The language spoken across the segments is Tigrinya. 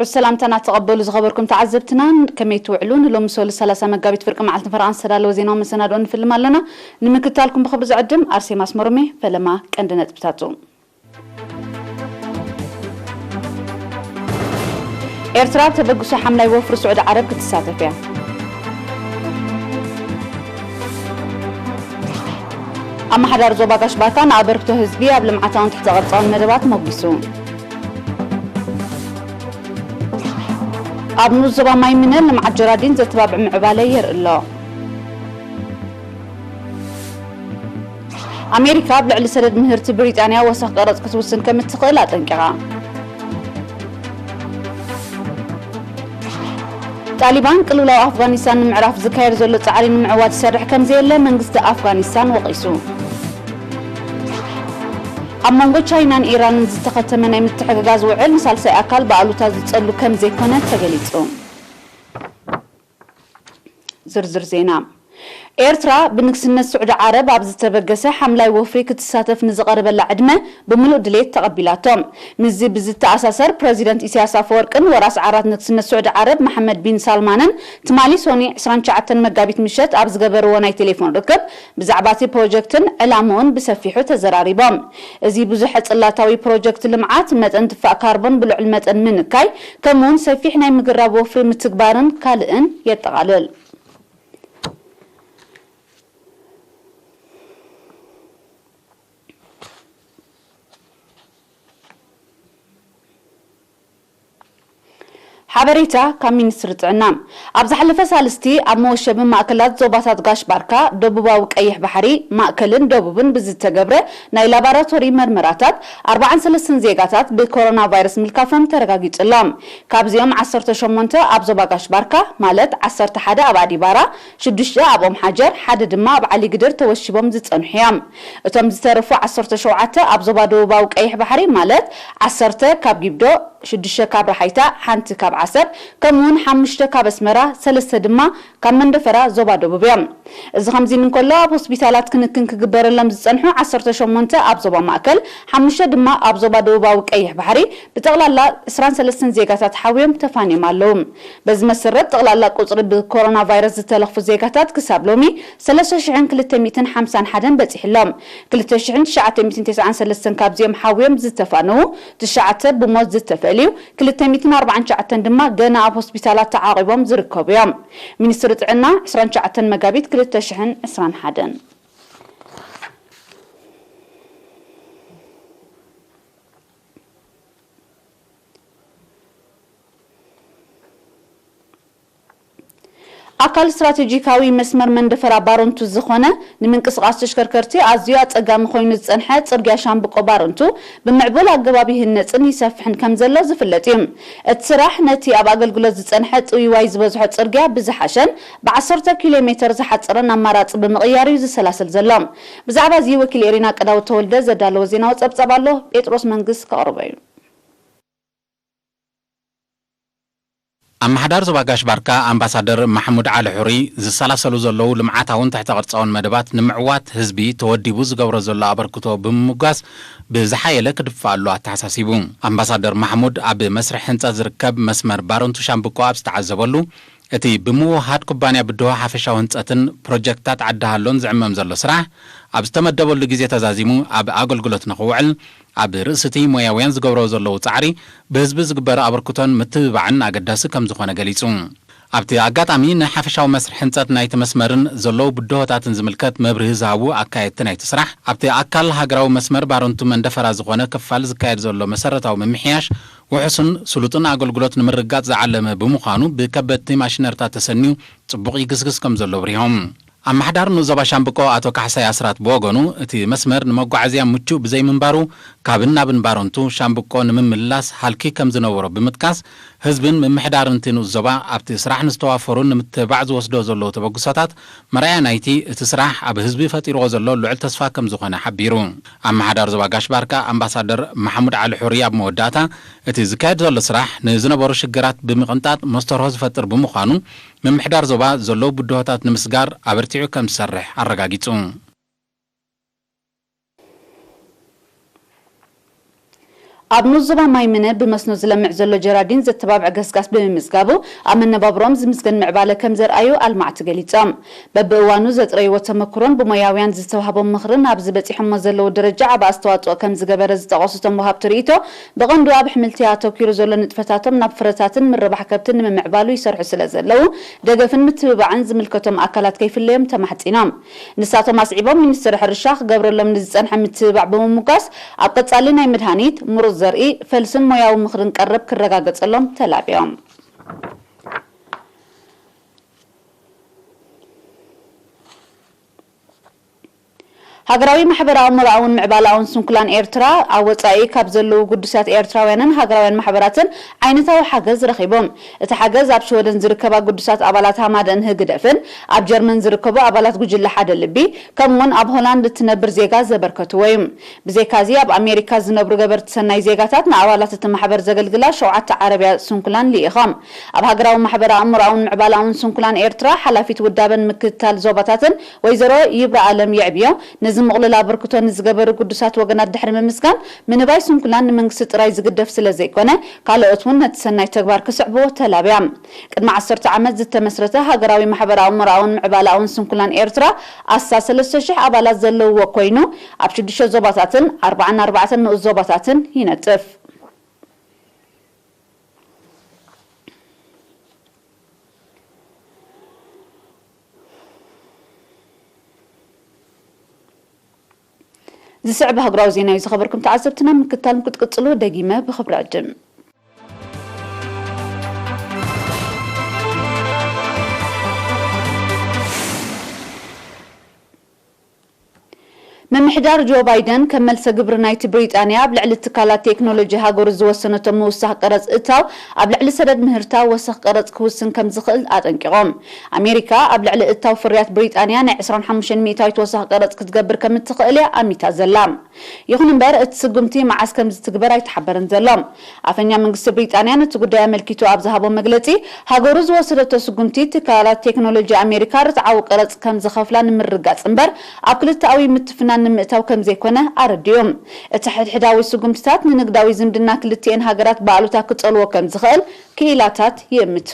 ዑስ ሰላምታና ተቐበሉ ዝኸበርኩም ተዓዘብትና፣ ከመይ ትውዕሉ? ንሎሚ ሰሉስ ሰላሳ መጋቢት ፍርቂ መዓልቲ ፈረቓን ዝተዳለወ ዜናዊ መሰናድኦ ንፍልም ኣለና። ንምክትታልኩም ብኽብሪ ዝዕድም ኣርሴማ ኣስመሮም እየ። ፈለማ ቀንዲ ነጥብታቱ። ኤርትራ ኣብ ተበግሶ ሓምላይ ወፍሪ ስዑዲ ዓረብ ክትሳተፍ እያ። ኣመሓዳሪ ዞባ ጋሽ ባርካ ንኣበርክቶ ህዝቢ ኣብ ልምዓታውን ትሕተ ቅርጻውን መደባት ሞጊሱ። ኣብ ንኡስ ዞባ ማይ ምነ ልምዓት ጀራዲን ዘተባብዕ ምዕባለ የርኢ ኣሎ። ኣሜሪካ ኣብ ልዕሊ ሰደድ ምህርቲ ብሪጣንያ ወሰኽ ቀረጽ ክትውስን ከም እትኽእል ኣጠንቂቓ። ጣሊባን ቅልውላው ኣፍጋኒስታን ንምዕራፍ ዝካየድ ዘሎ ጻዕሪ ንምዕዋት ይሰርሕ ከም ዘየለ መንግስቲ ኣፍጋኒስታን ወቒሱ። ኣብ መንጎ ቻይናን ኢራንን ዝተኸተመ ናይ ምትሕግጋዝ ውዕል ንሳልሳይ ኣካል ብኣሉታ ዝጸሉ ከም ዘይኮነ ተገሊጹ። ዝርዝር ዜና። ኤርትራ ብንግስነት ስዑዲ ዓረብ ኣብ ዝተበገሰ ሓምላይ ወፍሪ ክትሳተፍ ንዝቐረበላ ዕድመ ብምሉእ ድሌት ተቐቢላቶ። ምስዚ ብዝተኣሳሰር፣ ፕረዚደንት ኢሳያስ ኣፈወርቅን ወራስ ዓራት ንግስነት ስዑዲ ዓረብ መሓመድ ቢን ሳልማንን ትማሊ ሶኒ ዕስራን ትሽዓተን መጋቢት ምሸት ኣብ ዝገበርዎ ናይ ቴሌፎን ርክብ፣ ብዛዕባ እቲ ፕሮጀክትን ዕላምኡን ብሰፊሑ ተዘራሪቦም። እዚ ብዙሕ ጽላታዊ ፕሮጀክት ልምዓት፣ መጠን ትፋእ ካርቦን ብልዑል መጠን ምንካይ፣ ከምኡውን ሰፊሕ ናይ ምግራብ ወፍሪ ምትግባርን ካልእን የጠቓልል። ሓበሬታ ካብ ሚኒስትሪ ጥዕና። ኣብ ዝሓለፈ ሳልስቲ ኣብ መወሸቢ ማእከላት ዞባታት ጋሽ ባርካ፣ ደቡባዊ ቀይሕ ባሕሪ፣ ማእከልን ደቡብን ብዝተገብረ ናይ ላቦራቶሪ መርመራታት፣ ኣርባዓን ሰለስተን ዜጋታት ብኮሮና ቫይረስ ምልካፎም ተረጋጊጹ ኣሎ። ካብዚኦም ዓሰርተ ሸሞንተ ኣብ ዞባ ጋሽ ባርካ፣ ማለት ዓሰርተ ሓደ ኣብ ኣዲባራ፣ ሽዱሽተ ኣብ ኦም ሓጀር፣ ሓደ ድማ ኣብ ዓሊ ግድር ተወሺቦም ዝጸንሑ እዮም። እቶም ዝተረፉ ዓሰርተ ሸውዓተ ኣብ ዞባ ደቡባዊ ቀይሕ ባሕሪ፣ ማለት ዓሰርተ ካብ ጊብዶ፣ ሽዱሽተ ካብ ረሓይታ፣ ሓንቲ ካብ ዓሰብ፣ ከምኡውን ሓሙሽተ ካብ ኣስመራ፣ ሰለስተ ድማ ካብ መንደፈራ ዞባ ደቡብ እዮም። እዚ ከምዚ ኢሉ እንከሎ፣ ኣብ ሆስፒታላት ክንክን ክግበረሎም ዝጸንሑ ዓሰርተ ሸሞንተ ኣብ ዞባ ማእከል፣ ሓሙሽተ ድማ ኣብ ዞባ ደቡባዊ ቀይሕ ባሕሪ፣ ብጠቕላላ ዕስራን ሰለስተን ዜጋታት ሓውዮም ተፋንዮም ኣለዉ። በዚ መሰረት፣ ጠቕላላ ቁጽሪ ብኮሮና ቫይረስ ዝተለኽፉ ዜጋታት ክሳብ ሎሚ ሰለስተ ሽሕን ክልተ ሚእትን ሓምሳን ሓደን በጺሑ ኣሎ። ክልተ ሽሕን ትሽዓተ ሚእትን ተስዓን ሰለስተን ካብዚኦም ሓውዮም ዝተፋነዉ፣ ትሽዓተ ብሞት ዝተፈልዩ፣ ክልተ ሚእትን ኣርባዓን ትሽዓተን ድማ ገና ኣብ ሆስፒታላት ተዓቒቦም ዝርከቡ እዮም። ሚኒስትሪ ጥዕና፣ ዕስራን ትሽዓተን መጋቢት ክልተ ሽሕን ዕስራን ሓደን። ኣካል ስትራቴጂካዊ መስመር መንደፈራ ባረንቱ ዝኾነ፣ ንምንቅስቓስ ተሽከርከርቲ ኣዝዩ ኣጸጋሚ ኮይኑ ዝጸንሐ ጽርግያ ሻምብቆ ባረንቱ፣ ብምዕቡል ኣገባብ ይህነጽን ይሰፍሕን ከም ዘሎ ዝፍለጥ እዩ። እቲ ስራሕ ነቲ ኣብ ኣገልግሎት ዝጸንሐ ጥውይዋይ ዝበዝሖ ጽርግያ ብዝሓሸን ብዓሰርተ ኪሎ ሜተር ዝሓጽርን ኣማራጺ ብምቕያር እዩ ዝሰላሰል ዘሎ። ብዛዕባ እዚ ወኪል ኤሪና ቀዳውት ተወልደ ዘዳለዎ ዜናዊ ጸብጻብ ኣሎ፣ ጴጥሮስ መንግስ ከቕርቦ እዩ። ኣመሓዳሪ ዞባ ጋሽ ባርካ ኣምባሳደር ማሕሙድ ዓሊ ሑሪ፣ ዝሰላሰሉ ዘለዉ ልምዓታውን ትሕተ ቅርጻውን መደባት ንምዕዋት ህዝቢ ተወዲቡ ዝገብሮ ዘሎ ኣበርክቶ ብምምጓስ፣ ብዝሓየለ ክድፋኣሉ ኣተሓሳሲቡ። ኣምባሳደር ማሕሙድ ኣብ መስርሕ ህንጸት ዝርከብ መስመር ባረንቱ ሻምብቆ ኣብ ዝተዓዘበሉ፣ እቲ ብምውህሃድ ኩባንያ ብድሆ ሓፈሻዊ ህንጸትን ፕሮጀክትታት ዓዲ ሃሎን ዝዕመም ዘሎ ስራሕ፣ ኣብ ዝተመደበሉ ግዜ ተዛዚሙ ኣብ ኣገልግሎት ንኽውዕል፣ ኣብ ርእሲ እቲ ሞያውያን ዝገብርዎ ዘለዉ ጻዕሪ፣ ብህዝቢ ዝግበር ኣበርክቶን ምትብባዕን ኣገዳሲ ከም ዝኾነ ገሊጹ። ኣብቲ ኣጋጣሚ፣ ንሓፈሻዊ መስርሕ ህንጸት ናይቲ መስመርን ዘለዉ ብድሆታትን ዝምልከት መብርሂ ዝሃቡ ኣካየድቲ ናይቲ ስራሕ፣ ኣብቲ ኣካል ሃገራዊ መስመር ባረንቱ መንደፈራ ዝኾነ ክፋል ዝካየድ ዘሎ መሰረታዊ ምምሕያሽ፣ ውሑስን ስሉጥን ኣገልግሎት ንምርግጋጽ ዝዓለመ ብምዃኑ፣ ብከበድቲ ማሽነርታት ተሰንዩ ጽቡቕ ይግስግስ ከም ዘሎ ኣብሪሆም። ኣመሓዳሪ ንኡስ ዞባ ሻምብቆ ኣቶ ካሕሳይ ኣስራት ብወገኑ፣ እቲ መስመር ንመጓዓዝያ ምቹእ ብዘይምንባሩ፣ ካብን ናብን ባረንቱ ሻምብቆ ንምምልላስ ሃልኪ ከም ዝነበሮ ብምጥቃስ፣ ህዝብን ምምሕዳርን እቲ ንኡስ ዞባ ኣብቲ ስራሕ ንዝተዋፈሩን ንምትብባዕ ዝወስዶ ዘለዉ ተበግሶታት መርኣያ ናይቲ እቲ ስራሕ ኣብ ህዝቢ ፈጢርዎ ዘሎ ልዑል ተስፋ ከም ዝኾነ ሓቢሩ። ኣመሓዳሪ ዞባ ጋሽ ባርካ ኣምባሳደር ማሕሙድ ዓሊ ሑሪ ኣብ መወዳእታ፣ እቲ ዝካየድ ዘሎ ስራሕ ንዝነበሩ ሽግራት ብምቕንጣጥ መስተርሆ ዝፈጥር ብምዃኑ፣ ምምሕዳር ዞባ ዘለዉ ብድሆታት ንምስጋር ኣበርቲዑ ከም ዝሰርሕ ኣረጋጊጹ። ኣብ ንኡስ ዞባ ማይምነ ብመስኖ ዝለምዕ ዘሎ ጀራዲን ዘተባብዕ ገስጋስ ብምምዝጋቡ፣ ኣብ መነባብሮኦም ዝምስገን ምዕባለ ከም ዘርኣዩ ኣልማዕቲ ገሊጾም። በብእዋኑ ዘጥረይዎ ተመክሮን ብሞያውያን ዝተዋህቦም ምኽርን ኣብዚ በጺሖሞ ዘለዉ ደረጃ ዓቢ ኣስተዋጽኦ ከም ዝገበረ ዝጠቐሱ እቶም ወሃብቲ ርእይቶ፣ ብቐንዱ ኣብ ኣሕምልቲ ኣተኲሩ ዘሎ ንጥፈታቶም ናብ ፍረታትን ምርባሕ ከብትን ንምምዕባሉ ይሰርሑ ስለ ዘለዉ፣ ደገፍን ምትብባዕን ዝምልከቶም ኣካላት ከይፍለዮም ተማሕጺኖም። ንሳቶም ኣስዒቦም፣ ሚኒስትሪ ሕርሻ ክገብረሎም ንዝጸንሐ ምትብባዕ ብምምጓስ፣ ኣብ ቀጻሊ ናይ መድሃኒት፣ ምሩጽ ዘርኢ፣ ፈልስን ሞያዊ ምኽርን ቀረብ ክረጋገጸሎም ተላብዮም። ሃገራዊ ማሕበራዊ መርኣውን ምዕባላውን ስንኩላን ኤርትራ፣ ኣብ ወጻኢ ካብ ዘለዉ ግዱሳት ኤርትራውያንን ሃገራውያን ማሕበራትን ዓይነታዊ ሓገዝ ረኺቡ። እቲ ሓገዝ ኣብ ሽወደን ዝርከባ ግዱሳት ኣባላት ሃማደን ህግደፍን ኣብ ጀርመን ዝርከቡ ኣባላት ጉጅለ ሓደ ልቢ፣ ከምኡውን ኣብ ሆላንድ እትነብር ዜጋ ዘበርከትዎ እዩ። ብዘይካዚ ኣብ ኣሜሪካ ዝነብሩ ገበርቲ ሰናይ ዜጋታት ንኣባላት እቲ ማሕበር ዘገልግላ ሸውዓተ ዓረብያ ስንኩላን ልኢኾም። ኣብ ሃገራዊ ማሕበራዊ ኣእምሮኣውን ምዕባላውን ስንኩላን ኤርትራ ሓላፊት ውዳበን ምክትታል ዞባታትን ወይዘሮ ይብረኣለም የዕብዮ፣ ነዚ ምቕሉል ኣበርክቶ ንዝገበሩ ግዱሳት ወገናት ድሕሪ ምምስጋን፣ ምንባይ ስንኩላን ንመንግስቲ ጥራይ ዝግደፍ ስለ ዘይኮነ፣ ካልኦት እውን ነቲ ሰናይ ተግባር ክስዕብዎ ተላብያ። ቅድሚ ዓሰርተ ዓመት ዝተመስረተ ሃገራዊ ማሕበራዊ ኣእምሮኣውን ምዕባላውን ስንኩላን ኤርትራ፣ ኣስታት ሰለስተ ሽሕ ኣባላት ዘለውዎ ኮይኑ፣ ኣብ ሽዱሽተ ዞባታትን ኣርባዓን ኣርባዕተን ንኡስ ዞባታትን ይነጥፍ። ዝስዕብ ኣህጉራዊ ዜና እዩ ዝኸበርኩም ተዓዘብትና። ምክትታል ክትቅጽሉ ደጊመ ብኽብሪ ዕድም። ምምሕዳር ጆ ባይደን፣ ከም መልሰ ግብሪ ናይቲ ብሪጣንያ ኣብ ልዕሊ ትካላት ቴክኖሎጂ ሃገሩ ዝወሰነቶ ምውሳኽ ቀረጽ እታው፣ ኣብ ልዕሊ ሰደድ ምህርታ ወሰኽ ቀረጽ ክውስን ከም ዝኽእል ኣጠንቂቖም። ኣሜሪካ ኣብ ልዕሊ እታው ፍርያት ብሪጣንያ ናይ ዕስራን ሓሙሽተን ሚእታዊት ወሰኽ ቀረጽ ክትገብር ከም እትኽእል እያ ኣሚታ ዘላ። ይኹን እምበር፣ እቲ ስጉምቲ መዓስ ከም ዝትግበር ኣይተሓበረን ዘሎ። ኣፈኛ መንግስቲ ብሪጣንያ ነቲ ጉዳይ ኣመልኪቱ ኣብ ዝሃቦ መግለጺ፣ ሃገሩ ዝወሰደቶ ስጉምቲ ትካላት ቴክኖሎጂ ኣሜሪካ ርትዓዊ ቀረጽ ከም ዝኸፍላ ንምርጋጽ እምበር፣ ኣብ ክልተኣዊ ምትፍናን ንምእታው ከም ዘይኮነ ኣረዲኡ። እቲ ሕድሕዳዊ ስጉምትታት ንንግዳዊ ዝምድና ክልቲኤን ሃገራት ብኣሉታ ክጸልዎ ከም ዝኽእል ክኢላታት ይእምቱ።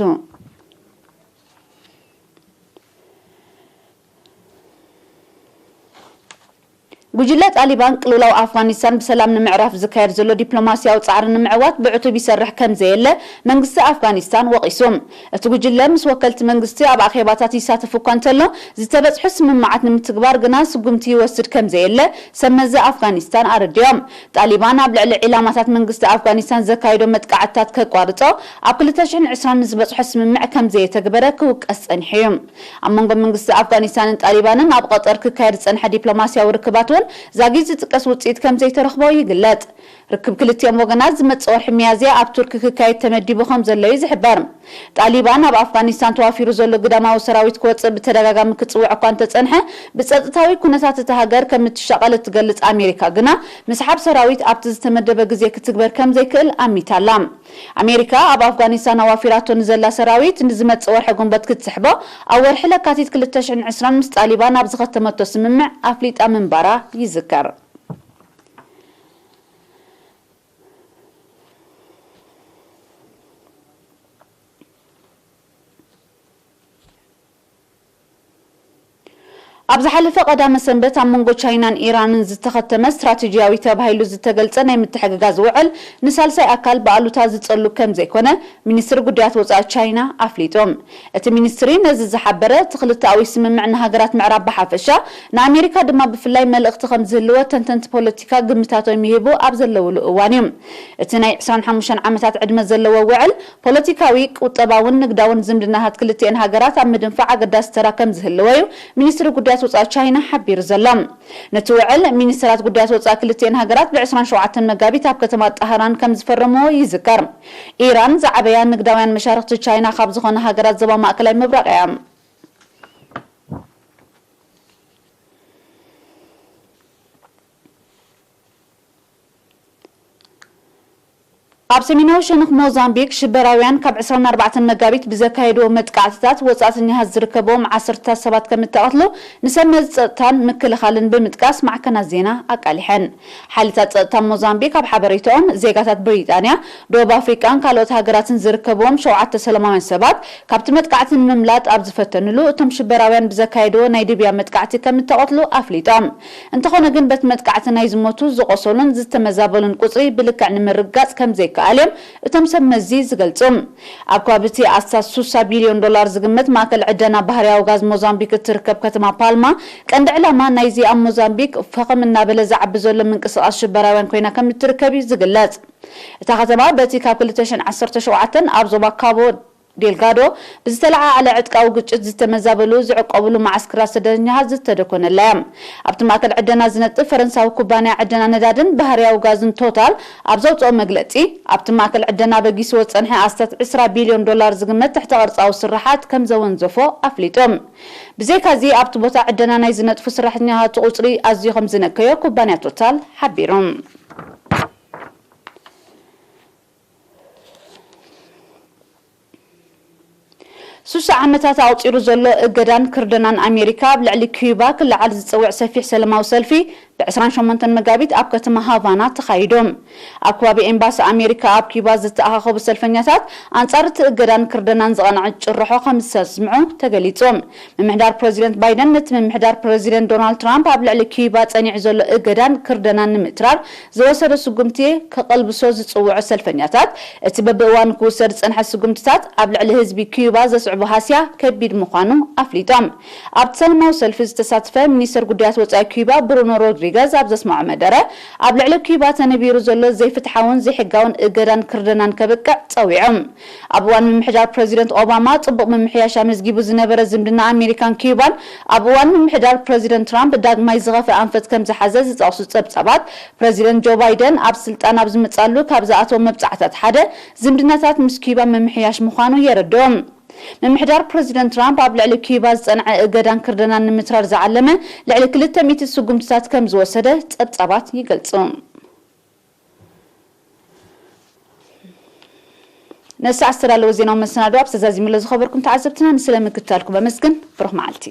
ጉጅለ ጣሊባን ቅልውላው ኣፍጋኒስታን ብሰላም ንምዕራፍ ዝካየድ ዘሎ ዲፕሎማስያዊ ጻዕሪ ንምዕዋት ብዕቱብ ይሰርሕ ከም ዘየለ መንግስቲ ኣፍጋኒስታን ወቒሱ። እቲ ጉጅለ ምስ ወከልቲ መንግስቲ ኣብ ኣኼባታት ይሳተፍ እኳ እንተሎ፣ ዝተበጽሑ ስምምዓት ንምትግባር ግና ስጉምቲ ይወስድ ከም ዘየለ ሰብ መዚ ኣፍጋኒስታን ኣረዲኦም። ጣሊባን ኣብ ልዕሊ ዒላማታት መንግስቲ ኣፍጋኒስታን ዘካየዶ መጥቃዕትታት ከቋርጾ ኣብ ክልተ ሽሕን ዕስራን ንዝበጽሖ ስምምዕ ከም ዘየተግበረ ክውቀስ ጸኒሑ እዩ። ኣብ መንጎ መንግስቲ ኣፍጋኒስታንን ጣሊባንን ኣብ ቀጠር ክካየድ ዝጸንሐ ዲፕሎማስያዊ ርክባት እውን ዛጊት ዝጥቀስ ውጽኢት ከም ዘይተረኽቦ ይግለጽ። ርክብ ክልቲኦም ወገናት ዝመጽእ ወርሒ ሚያዝያ ኣብ ቱርኪ ክካየድ ተመዲቡ ከም ዘሎ እዩ ዝሕበር። ጣሊባን ኣብ ኣፍጋኒስታን ተዋፊሩ ዘሎ ግዳማዊ ሰራዊት ክወጽእ ብተደጋጋሚ ክጽውዕ እኳ እንተጸንሐ፣ ብጸጥታዊ ኩነታት እታ ሃገር ከም እትሻቐል እትገልጽ ኣሜሪካ ግና፣ ምስሓብ ሰራዊት ኣብቲ ዝተመደበ ግዜ ክትግበር ከም ዘይክእል ኣሚታ ኣላ። ኣሜሪካ ኣብ ኣፍጋኒስታን ኣዋፊራቶ ንዘላ ሰራዊት ንዝመጽእ ወርሒ ጉንበት ክትስሕቦ፣ ኣብ ወርሒ ለካቲት ክልተ ሽሕን ዕስራን ምስ ጣሊባን ኣብ ዝኸተመቶ ስምምዕ ኣፍሊጣ ምንባራ ይዝከር። ኣብ ዝሓለፈ ቀዳመ ሰንበት ኣብ መንጎ ቻይናን ኢራንን ዝተኸተመ ስትራቴጂያዊ ተባሂሉ ዝተገልጸ ናይ ምትሕግጋዝ ውዕል ንሳልሳይ ኣካል ብኣሉታ ዝጸሉ ከም ዘይኮነ ሚኒስትሪ ጉዳያት ወጻኢ ቻይና ኣፍሊጡ። እቲ ሚኒስትሪ ነዚ ዝሓበረ፣ እቲ ክልተኣዊ ስምምዕ ንሃገራት ምዕራብ ብሓፈሻ፣ ንኣሜሪካ ድማ ብፍላይ መልእኽቲ ከም ዝህልዎ ተንተንቲ ፖለቲካ ግምታቶም ይህቡ ኣብ ዘለውሉ እዋን እዩ። እቲ ናይ ዕስራን ሓሙሽተን ዓመታት ዕድመ ዘለዎ ውዕል፣ ፖለቲካዊ፣ ቁጠባውን ንግዳውን ዝምድናታት ክልቲኤን ሃገራት ኣብ ምድንፋዕ ኣገዳሲ ተራ ከም ዝህልዎ እዩ ሚኒስትሪ ጉዳያት ወጻኢ ቻይና ሓቢሩ ዘሎ። ነቲ ውዕል፣ ሚኒስትራት ጉዳያት ወጻኢ ክልቲኤን ሃገራት ብ ዕስራን ሸውዓተን መጋቢት ኣብ ከተማ ጣህራን ከም ዝፈረምዎ ይዝከር። ኢራን ዝዓበያ ንግዳውያን መሻርኽቲ ቻይና ካብ ዝኾና ሃገራት ዞባ ማእከላይ ምብራቕ እያ። ኣብ ሰሜናዊ ሸነኽ ሞዛምቢክ ሽበራውያን ካብ ዕስራን ኣርባዕተን መጋቢት ብዘካየድዎ መጥቃዕትታት ወጻእተኛታት ዝርከብዎም ዓሰርተታት ሰባት ከም እተቐትሉ ንሰብ መዚ ጸጥታን ምክልኻልን ብምጥቃስ ማዕከናት ዜና ኣቃሊሐን። ሓይልታት ጸጥታ ሞዛምቢክ ኣብ ሓበሬታኦም፣ ዜጋታት ብሪጣንያ፣ ደቡብ ኣፍሪቃን ካልኦት ሃገራትን ዝርከብዎም ሸውዓተ ሰላማውያን ሰባት ካብቲ መጥቃዕቲ ንምምላጥ ኣብ ዝፈተንሉ፣ እቶም ሽበራውያን ብዘካየድዎ ናይ ድብያ መጥቃዕቲ ከም እተቐትሉ ኣፍሊጦም። እንተኾነ ግን፣ በቲ መጥቃዕቲ ናይ ዝሞቱ፣ ዝቖሰሉን ዝተመዛበሉን ቁጽሪ ብልክዕ ንምርግጋጽ ከም ዘይከኣል እዮም እቶም ሰብ መዚ ዝገልጹ። ኣብ ከባቢ እቲ ኣስታት ስሳ ቢልዮን ዶላር ዝግመት ማእከል ዕደና ባህርያዊ ጋዝ ሞዛምቢክ እትርከብ ከተማ ፓልማ፣ ቀንዲ ዕላማ ናይዚ ኣብ ሞዛምቢክ ፈኸም እናበለ ዝዓቢ ዘሎ ምንቅስቓስ ሽበራውያን ኮይና ከም እትርከብ እዩ ዝግለጽ። እታ ከተማ በቲ ካብ ክልተ ሽሕን ዓሰርተ ሸውዓተን ኣብ ዞባ ካቦ ዴልጋዶ ብዝተለዓዓለ ዕጥቃዊ ግጭት ዝተመዛበሉ ዝዕቆብሉ መዓስከራት ስደተኛታት ዝተደኮነላ እያ። ኣብቲ ማእከል ዕደና ዝነጥፍ ፈረንሳዊ ኩባንያ ዕደና ነዳድን ባህርያዊ ጋዝን ቶታል ኣብ ዘውፅኦ መግለፂ፣ ኣብቲ ማእከል ዕደና በጊስዎ ዝፀንሐ ኣስታት ዕስራ ቢልዮን ዶላር ዝግመት ትሕተ ቅርፃዊ ስርሓት ከም ዘወንዘፎ ኣፍሊጡ። ብዘይካዚ ኣብቲ ቦታ ዕደና ናይ ዝነጥፉ ሰራሕተኛታት ቁፅሪ ኣዝዩ ከም ዝነከዮ ኩባንያ ቶታል ሓቢሩ። ሱሳ ዓመታት ኣቑጺሩ ዘሎ እገዳን ክርደናን ኣሜሪካ ኣብ ልዕሊ ኪዩባ ክለዓል ዝጽውዕ ሰፊሕ ሰለማዊ ሰልፊ ብ ዕስራን ሸሞንተን መጋቢት ኣብ ከተማ ሃቫና ተኻይዱ። ኣብ ከባቢ ኤምባሲ ኣሜሪካ ኣብ ኪዩባ ዝተኣኻኸቡ ሰልፈኛታት ኣንጻር እቲ እገዳን ክርደናን ዝቐንዐ ጭርሖ ከም ዘስምዑ ተገሊጹ። ምምሕዳር ፕረዚደንት ባይደን ነቲ ምምሕዳር ፕረዚደንት ዶናልድ ትራምፕ ኣብ ልዕሊ ኪዩባ ጸኒዑ ዘሎ እገዳን ክርደናን ንምትራር ዝወሰዶ ስጉምቲ ከቐልብሶ ዝጽውዑ ሰልፈኛታት፣ እቲ በብእዋኑ ክውሰድ ዝጸንሐ ስጉምትታት ኣብ ልዕሊ ህዝቢ ኪዩባ ዘስዕቦ ሃስያ ከቢድ ምዃኑ ኣፍሊጦም። ኣብቲ ሰላማዊ ሰልፊ ዝተሳተፈ ሚኒስተር ጉዳያት ወጻኢ ኪዩባ ብሩኖ ሮድሪገዝ ኣብ ዘስምዖ መደረ፣ ኣብ ልዕሊ ኪዩባ ተነቢሩ ዘሎ ዘይፍትሓውን ዘይሕጋውን እገዳን ክርደናን ከብቅዕ ጸዊዑ። ኣብ እዋን ምምሕዳር ፕረዚደንት ኦባማ ጽቡቕ ምምሕያሽ ኣመዝጊቡ ዝነበረ ዝምድና ኣሜሪካን ኪዩባን፣ ኣብ እዋን ምምሕዳር ፕረዚደንት ትራምፕ ዳግማይ ዝኸፍአ ኣንፈት ከም ዝሓዘ ዝጠቕሱ ጸብጻባት፣ ፕረዚደንት ጆ ባይደን ኣብ ስልጣን ኣብ ዝመጻሉ ካብ ዝኣተዎ መብጻዕታት ሓደ ዝምድናታት ምስ ኪዩባ ምምሕያሽ ምዃኑ የረድኡ። ምምሕዳር ፕረዚደንት ትራምፕ ኣብ ልዕሊ ኪዩባ ዝጸንዐ እገዳን ክርደናን ንምትራር ዝዓለመ ልዕሊ ክልተ ሚእቲ ስጉምትታት ከም ዝወሰደ ጸብጻባት ይገልጹ። ነዚ ሰዓት ዝተዳለወ ዜናዊ መሰናዶ ኣብ ተዛዚሙሎ ዝኸበርኩም ተዓዘብትና ንስለ ምክታልኩም ኣመስግን። ብሩኽ መዓልቲ።